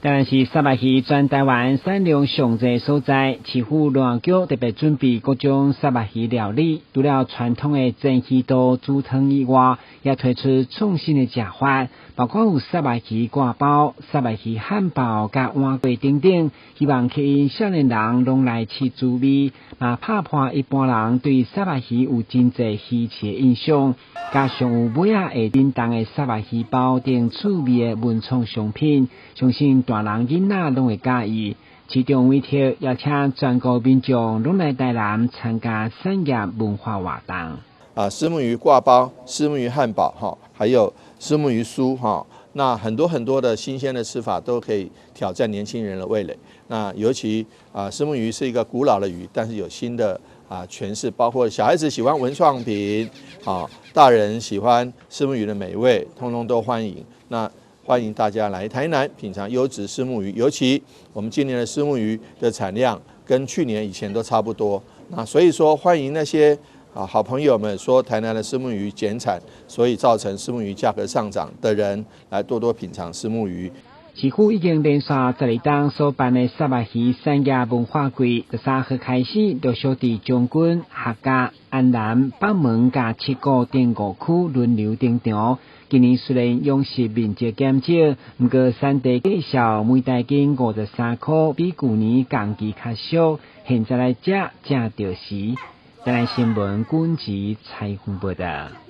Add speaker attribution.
Speaker 1: 台南市虱目魚全台灣產量上濟所在，市府農業局特別準備各種虱目魚料理，除了傳統的煎魚肚、煮湯以外，也推出創新的食法，包括有虱目魚割包、虱目魚漢堡、佮碗粿等等，希望吸引少年人攏來試滋味，嘛拍破一般人對虱目魚有真濟魚翅的印象，加上有尾仔會冷凍的虱目魚包等趣味的文創商品，相信大人囡仔攏會佮意。市長委託邀請全國民眾攏來台南參加產業文化活動。
Speaker 2: 啊，虱目魚割包、虱目魚漢堡，哈，還有虱目魚酥，哈，那很多很多的新鮮的吃法都可以挑戰年輕人的味蕾。那尤其啊，虱目魚是一個古老的魚，但是有新的詮釋，包括小孩子喜歡文創品，啊，大人喜歡虱目魚的美味，通通都歡迎。那歡迎大家來台南品嘗優質虱目魚，尤其我們今年的虱目魚的產量跟去年以前都差不多。那所以說，歡迎那些好朋友們說台南的虱目魚減產，所以造成虱目魚價格上漲的人，來多多品嘗虱目魚。
Speaker 1: 市府已經連續12冬所辦的虱目魚產業文化季，13號開始陸續佇將軍、客家、安南、北門佮七股等五區輪流登場。今年雖然養殖面積減少，毋過產地價數每大斤53塊，比舊年同期較俗。現在來食正著時。台南新聞軍籍採訪報導。